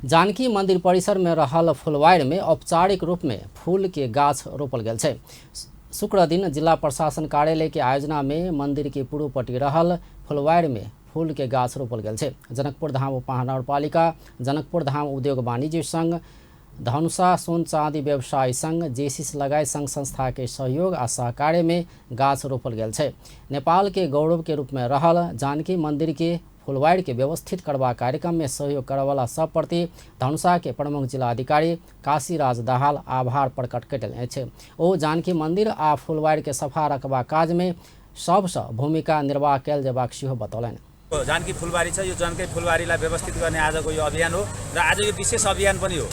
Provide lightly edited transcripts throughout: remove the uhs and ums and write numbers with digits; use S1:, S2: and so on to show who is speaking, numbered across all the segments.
S1: जानकी मंदिर परिसर में रहल फुलवारी में औपचारिक रूप में फूल के गाछ रोपल गेल छै। शुक्र दिन जिला प्रशासन कार्यालय के आयोजना में मंदिर के पूर्वपट्टी रहल फुलवारी में फूल के गाछ रोपल गेल छै। जनकपुर धाम उपमहानगरपालिका, जनकपुर धाम उद्योग वाणिज्य संघ, धनुषा सोन चाँदी व्यवसायी संघ, जेसिस लगायत संघ संस्था के सहयोग आ सहकार्य में गाछ रोपल गेल छै। नेपाल के गौरव के रूप में रहल जानकी मंदिर के फुलवारी के व्यवस्थित करबा कार्यक्रम में सहयोग करवाला सब प्रति धनुषा के प्रमुख जिला अधिकारी काशीराज दाहाल आभार प्रकट कयलनि अछि। ओ जानकी मंदिर आ फुलवारी के सफा रखबा काज में सबसँ भूमिका निर्वाह कयल जेबाक सेहो बतौलनि।
S2: जानकी फुलबारी छ, यो जानकी फुलबारीलाई व्यवस्थित गर्ने आजको यो अभियान हो र आज यो विशेष अभियान पनि हो।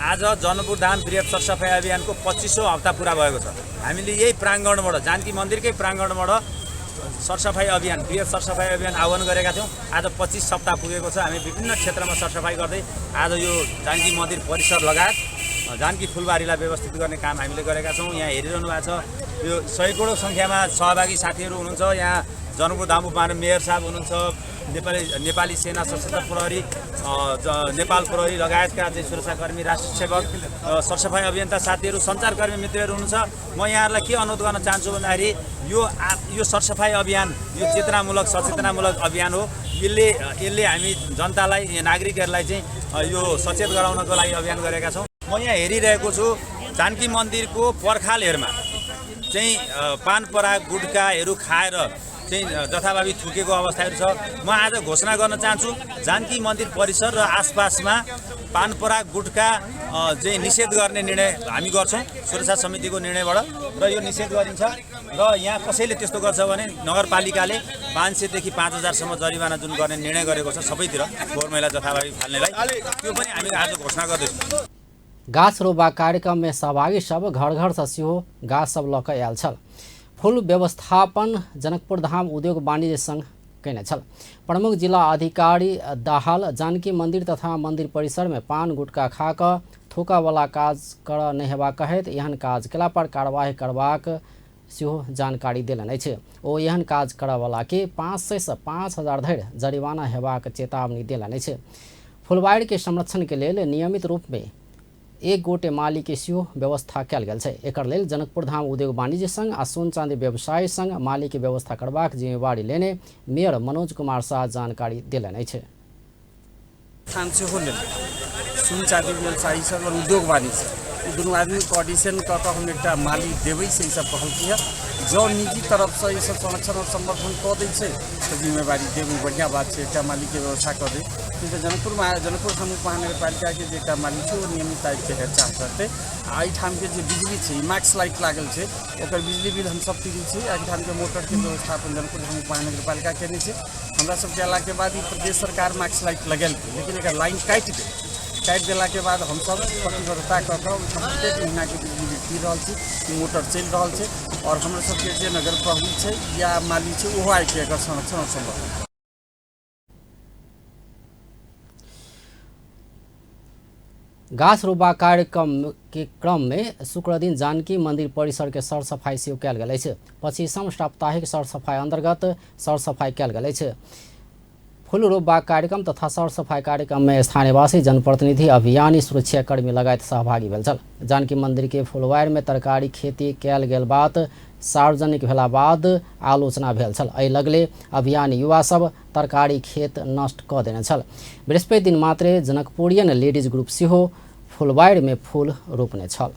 S2: आज जनकपुर धाम बृहत सरसफाइ अभियानको 25औं हप्ता पुरा भएको छ। हामीले यही प्राङ्गणबाट, जानकी मन्दिरकै प्राङ्गणबाट सरसफाइ अभियान, बृहत सरसफाइ अभियान आह्वान गरेका थियौँ। आज 25 सप्ताह पुगेको छ। हामी विभिन्न क्षेत्रमा सरसफाइ गर्दै आज यो जानकी मन्दिर परिसर लगायत जानकी फुलबारीलाई व्यवस्थित गर्ने काम हामीले गरेका छौँ। यहाँ हेरिरहनु भएको छ, यो सैकडौँ सङ्ख्यामा सहभागी साथीहरू हुनुहुन्छ। यहाँ जनकपुर धाम उपमहानगर मेयर साहब हुनुहुन्छ, नेपाली सेना, सशस्त्र प्रहरी, नेपाल प्रहरी लगायतका चाहिँ सुरक्षाकर्मी, राष्ट्र सेवक, सरसफाइ अभियन्ता साथीहरू, सञ्चारकर्मी मित्रहरू हुनुहुन्छ। म यहाँहरूलाई के अनुरोध गर्न चाहन्छु भन्दाखेरि यो सरसफाइ अभियान यो चेतनामूलक, सचेतनामूलक अभियान हो। यसले हामी जनतालाई, नागरिकहरूलाई चाहिँ यो सचेत गराउनको लागि अभियान गरेका छौँ। म यहाँ हेरिरहेको छु जानकी मन्दिरको पर्खालहरूमा चाहिँ पान पराग गुटखाहरू खाएर चाहिँ जथाभावी थुकेको अवस्थाहरू छ। म आज घोषणा गर्न चाहन्छु, जानकी मन्दिर परिसर र आसपासमा पान पराग गुटखा चाहिँ निषेध गर्ने निर्णय हामी गर्छौँ सुरक्षा समितिको निर्णयबाट, र यो निषेध गरिन्छ। र यहाँ कसैले त्यस्तो गर्छ भने नगरपालिकाले 500 देखि 5000सम्म जरिवाना जुन गर्ने निर्णय गरेको छ सबैतिर फोहोर मैला जथाभावी फाल्नेलाई, त्यो पनि हामी आज घोषणा गर्दैछौँ।
S1: गाछ रोपा कार्यक्रम में सहभागी सब घर घर से सेहो गाछ सब लऽ कऽ आयल छल। फूल व्यवस्थापन जनकपुर धाम उद्योग वाणिज्य संघ कयने छल। प्रमुख जिला अधिकारी दाहाल जानकी मंदिर तथा मंदिर परिसर में पान गुटखा खा कऽ थूकऽवला काज करऽ नहि हेबाक कहैत एहन काज केला पर कार्यवाही करबाक सेहो जानकारी देलनि अछि। ओ एहन काज करऽवला के 500 से 5000 धरि जरिवाना हेबाक चेतावनी देलनि अछि। फुलवारी के संरक्षण के लेल नियमित रूप में एक गोटे माली के सेहो व्यवस्था कयल गेल छै। एकर लेल जनकपुर धाम उद्योग वाणिज्य संघ आ सोन चाँदी व्यवसायी संघ माली के व्यवस्था करबाक जिम्मेवारी लेने मेयर मनोज कुमार शाह जानकारी देलनि अछि।
S3: स्थान सेहो लेलक सोन चाँदी व्यवसायी संघ और उद्योग वाणिज्य संघ, दुनू आदमी कोऑर्डिनेशन कऽ कऽ हम एकटा माली देबै से ईसब कहलकै हँ। जँ निजी तरफसँ ईसब संरक्षण और संवर्धन कऽ दै छै तऽ जिम्मेवारी देबै, बढ़िआँ बात छै, एकटा मालीके व्यवस्था कऽ दै। तऽ जनकपुर धाम उपमहानगरपालिकाके जे एकटा माली छै ओ नियमित आबिके हेरचाह करतै। आ एहिठामके जे बिजली छै, मैक्स लाइट लागल छै, ओकर बिजली बिल हमसब तिरै छी। एहिठामके मोटरके व्यवस्थापन जनकपुर धाम उपमहानगरपालिका केने छै। हमरा सबके अयलाके बाद ई प्रदेश सरकार मैक्स लाइट लगेलकै, लेकिन एकर लाइन काटि देलकै। काटि देलाके बाद हमसब प्रतिबद्धता कऽ कऽ ओहिठाम प्रत्येक महीनाके बिजली बिल पी रहल छी, मोटर चलि रहल छै और हमर सबके जे नगर प्रहरी छै या माली छै ओहो आबिके एकर संरक्षण और संवर्धन।
S1: गाछ रोपबा कार्यक्रम के क्रम में शुक्रदिन जानकी मंदिर परिसर के सरसफाई सेहो कयल गेल अछि। 25म साप्ताहिक सरसफाई अंतर्गत सरसफाई कयल गेल अछि। फूल रोपबा कार्यक्रम तथा सरसफाई कार्यक्रम में स्थानीयवासी, जनप्रतिनिधि, अभियानी, सुरक्षाकर्मी लगायत सहभागी भेल छल। जानकी मंदिर के फुलवारी में तरकारी खेती कयल गेल बात सार्वजनिक भेला बाद आलोचना भेल छल। एहि लगले अभियानी युवा सब तरकारी खेत नष्ट कऽ देने छल। बृहस्पति दिन मात्रे जनकपुरियन लेडीज ग्रुप सेहो फुलवारी में फूल रोपने छल।